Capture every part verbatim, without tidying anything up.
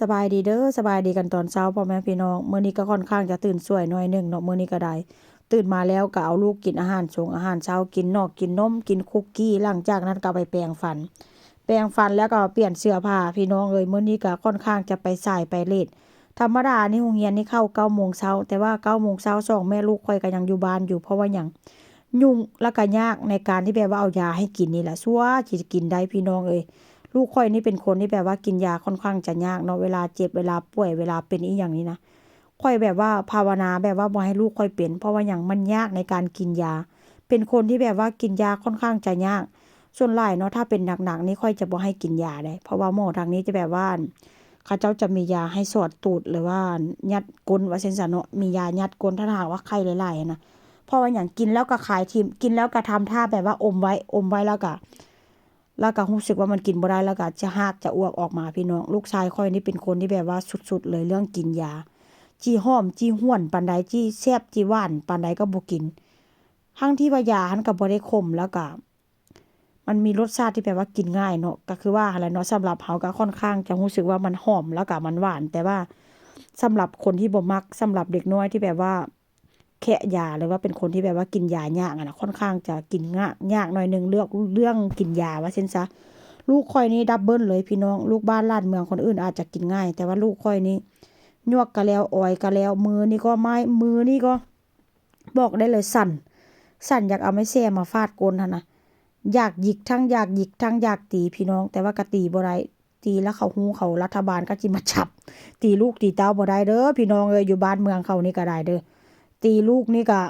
สบายดีเด้อ สบายดีกันตอนเช้าพ่อแม่พี่น้อง มื้อนี้ก็ค่อนข้างจะตื่นสวยหน่อยหนึ่งเนาะ มื้อนี้ก็ได้ ตื่นมาแล้วก็เอาลูกกินอาหารชงอาหารเช้า กินนอกกินนม กินคุกกี้ หลังจากนั้นก็ไปแปรงฟัน แปรงฟันแล้วก็เปลี่ยนเสื้อผ้า พี่น้องเอ้ย มื้อนี้ก็ค่อนข้างจะไปสายไปเลต ธรรมดานี่โรงเรียนนี่เข้าเก้าโมงเช้า แต่ว่าเก้าโมงเช้าสองแม่ลูกข้อยก็ยังอยู่บ้านอยู่ เพราะว่าหยัง ยุ่งแล้วก็ยากในการที่แบบว่าเอายาให้กินนี่แหละ ซั่วสิกินได้พี่น้องเอ้ย ลูกข้อยนี่เป็นคนที่แบบว่ากินยาค่อนข้างจะยากเนาะ เวลาเจ็บ เวลาป่วย เวลาเป็นอีหยังนี่นะ ข้อยแบบว่าภาวนาแบบว่าบ่ให้ลูกข้อยเป็น เพราะว่าหยัง มันยากในการกินยา เป็นคนที่แบบว่ากินยาค่อนข้างจะยาก ส่วนหลายเนาะ ถ้าเป็นหนักๆนี่ข้อยจะบ่ให้กินยาเด้ เพราะว่าหมอทางนี้จะแบบว่า เขาเจ้าจะมียาให้สอดตูด หรือว่ายัดก้นว่าซั่นซะเนาะ มียายัดก้น ถ้าหากว่าไข้หลายๆหั้นนะ เพราะว่าหยัง กินแล้วก็คายถิ่ม กินแล้วก็ทำท่าแบบว่าอมไว้ อมไว้แล้วก็ แล้วก็รู้สึกว่ามันกินบ่ได้ แล้วก็จะฮากจะอ้วกออกมาพี่น้อง ลูกชายข้อยนี่เป็นคนที่แบบว่าสุดๆเลยเรื่องกินยา จิหอมจิหวนปานใด จิแซ่บจิหวานปานใดก็บ่กิน ทั้งที่ว่ายาหั้นก็บ่ได้ขม แล้วก็ มันมีรสชาติที่แบบว่ากินง่ายเนาะ ก็คือว่าหั้นแหละเนาะ สำหรับเฮาก็ค่อนข้างจะรู้สึกว่ามันหอม แล้วก็มันหวาน แต่ว่าสำหรับคนที่บ่มัก สำหรับเด็กน้อยที่แบบว่าแคะยา หรือว่าเป็นคนที่แบบว่ากินยายากอะนะ ค่อนข้างจะกินง่าย ยากหน่อยหนึ่ง เลือก เรื่องกินยาว่าซั่นซะ ลูกข้อยนี่ดับเบิลเลยพี่น้อง ลูกบ้านหลานเมืองคนอื่นอาจจะกินง่าย แต่ว่าลูกข้อยนี่ ยวกก็แล้ว ออยก็แล้ว มือนี่ก็ไม้ มือนี่ก็ บอกได้เลยสั่น สั่นอยากเอาไม้แส้มาฟาดก้นหั้นนะ อยากหยิกทั้งอยากหยิกทั้งอยากตีพี่น้อง แต่ว่าก็ตีบ่ได้ ตีแล้วเขาฮู้เขารัฐบาลก็จิมาจับ ตีลูกตีเต้าบ่ได้เด้อพี่น้องเอ้ย อยู่บ้านเมืองเขานี่ก็ได้เด้อ ตีลูกนี่ก็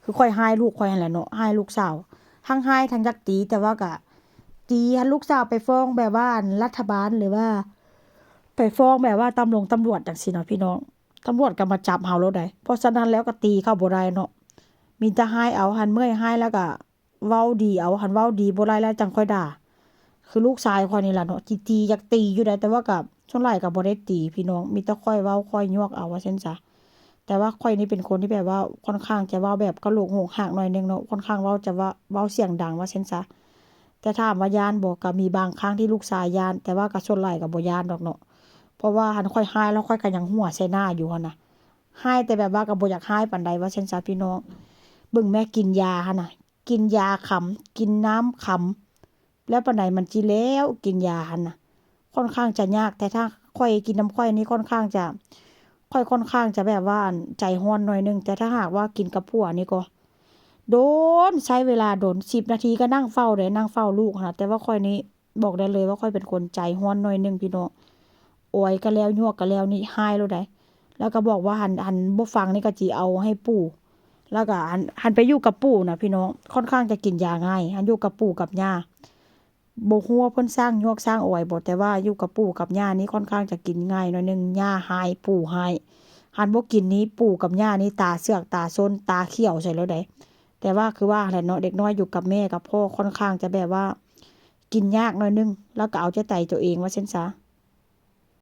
คือข้อยฮ้ายลูกข้อยหั้นแหละเนาะ ฮ้ายลูกสาว ทั้งฮ้ายทั้งอยากตี แต่ว่าก็ ตีหั้นลูกสาวไปฟ้องแบบว่าอันรัฐบาล หรือว่า ไปฟ้องแบบว่าตำรวจ ตำรวจจั่งซี้เนาะพี่น้อง ตำรวจก็มาจับเฮาโลดได๋ เพราะฉะนั้นแล้วก็ตีเขาบ่ได้เนาะ มีแต่ฮ้ายเอา หั้นเมื่อยฮ้ายแล้วก็เว้าดีเอา หั้นเว้าดีบ่ได้แล้วจั่งค่อยด่า คือลูกชายข้อยนี่ล่ะเนาะ จิตีอยากตีอยู่ได๋ แต่ว่าก็ส่วนหลายก็บ่ได้ตีพี่น้อง มีแต่ค่อยเว้าค่อยยวกเอาว่าซั่นซะ แต่ว่าข้อยนี่เป็นคนที่แบบว่าค่อนข้างจะเว้าแบบกะโหลกโหกฮากหน่อยหนึ่งเนาะ ค่อนข้างเว้าจะว่า เว้าเสียงดังว่าซั่นซะ แต่ถามว่าย้านบ่ ก็มีบางครั้งที่ลูกชายย้าน แต่ว่าก็ส่วนหลายก็บ่ย้านดอกเนาะ เพราะว่าหั้นข้อยฮ้ายแล้วข้อยก็ยังหัวใส่หน้าอยู่หั้นนะ ฮ้ายแต่แบบว่าก็บ่อยากฮ้ายปานใดว่าซั่นซะพี่น้อง เบิ่งแม่กินยาหั้นนะ กินยาขำ กินน้ำขำ แล้วปานใดมันจิแล้ว กินยาหั้นนะ ค่อนข้างจะยาก แต่ถ้าข้อยกินนำข้อยนี่ค่อนข้างจะ ข้อยค่อนข้างจะแบบว่าอันใจฮ้อนหน่อยหนึ่ง แต่ถ้าหากว่ากินกับผัวนี่ก็ โดน ใช้เวลาโดน สิบนาทีก็นั่งเฝ้าเด้ นั่งเฝ้าลูกหั้นนะ แต่ว่าข้อยนี่บอกได้เลยว่าข้อยเป็นคนใจฮ้อนหน่อยหนึ่งพี่น้อง ออยก็แล้ว ยวกก็แล้ว นี่ฮ้ายโลดได๋ แล้วก็บอกว่าหั้น หั้นบ่ฟังนี่ก็จิเอาให้ปู่ แล้วก็หั้น หั้นไปอยู่กับปู่นะพี่น้อง ค่อนข้างจะกินยาง่าย หั้นอยู่กับปู่กับย่า บ่ฮู้ว่าเพิ่นซ่างยวกซ่างออยบ่ แต่ว่าอยู่กับปู่กับย่านี่ค่อนข้างจะกินง่ายหน่อยหนึ่ง ย่าฮ้าย ปู่ฮ้าย หั้นบ่กินนี่ปู่กับย่านี่ตาเสือกตาซน ตาเขียวใส่โลดได๋ แต่ว่าคือว่าหั้นแหละเนาะ เด็กน้อยอยู่กับแม่กับพ่อค่อนข้างจะแบบว่า กินยากหน่อยหนึ่ง แล้วก็เอาใจใส่ตัวเองว่าซั่นซะ